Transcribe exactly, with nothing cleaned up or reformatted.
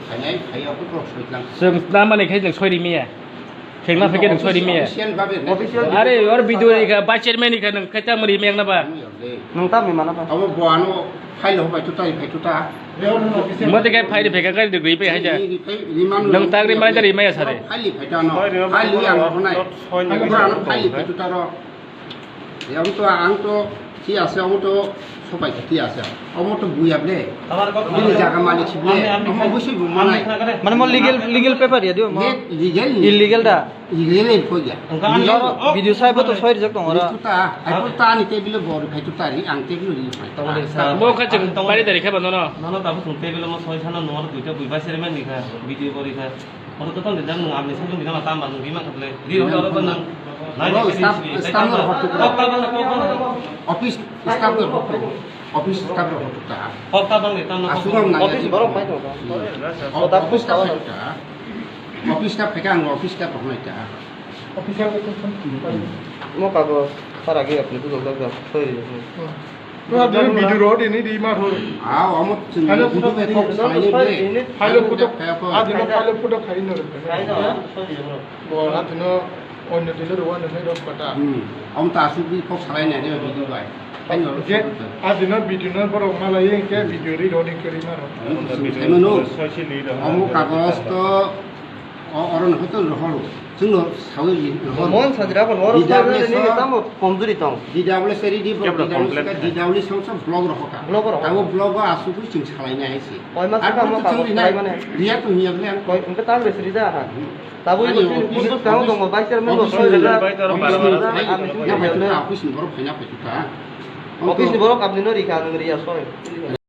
Khainai, khaiya, bukrok soitlang. Chwng na mani khai chwng soi ri miya. Khengna phaikhe nwng soi ri miya. Official babe, official. Are, or video ri kha, vice chairman ri kha, nwng khaita mani meng na ba. Nwng ta mi mana ba. Abo bo ano file ho bai tuta, ri phai tuta. Mo te kai file phai ka, kai de gui pe hai ja. Ri phai, ri man nwng ta ri mai da ri mai sa re. File phai ta no. File ri ang ho nai. Bo ano file phai tuta ro. Yang to ang to ti ase, omo to sopai ti ase. Omo to buya ble. Bini jaga malik si ble. Omo busi bu manai. Mane mo legal, legal paper ya dio mo. Legal ni. Illegal da. Illegal ko ya. Video sai bo to soi rijak tong ora. Itu ta, ai ko ta ni table bor khai to ta ri, ang table ri. Mo kha chwng bari dari kha ba nono. Nono ta bo table mo soi sana no duita bui ba sere man ni kha. Video bori kha. Oro to tong de jang nung amni sung bina ma tamba nung bima khatle. Ri ro ro to nang. Nai ro, staff, staff no hotu. Kok ta bang kok bang. Office staff no hotu. Office staff no hotu ta. Kok ta bang de tam. Asung nang office borok pai to. Office staff ta. Office staff ka ang office staff rok nai ta. Official mo kago para ge apni tu jok jok soi ri. Tua dini video ro dini di ma ro. Ah, omo chini video bai kok salai ni ble. File photo, ah, dino file photo khai no. Khai no, sorry, bro. Bo na dino onyo dino ro, onyo dino ro kota. Hmm. Om ta asu bi kok salai ni video bai. Khai no. Je, ah, dino video no borok malai ke video ri ro ni kiri ma ro. Hmm, khai mano. Omo kagos to O, oro no hoito rohoro. Chwngno sawi rohoro. Mon sajra kon oro D W S sawi ni o, tamo komjuri tong. D W S ready bro, Kebra D W S complaint ka, hai. D W S o sa block rohoka. Block rohoka. Abo block o asugwi chwng salai nai hai se. Oi, ma sakha mo kabo salai mane. Riya to hiya ble. Koi, engke tang bes rida ha. Tabo ani office, office tang office, tong, vice chairman office, office, office, office, office, office ni borok phaina phaikha. Office ni borok apni no rikha, nwng riya soi.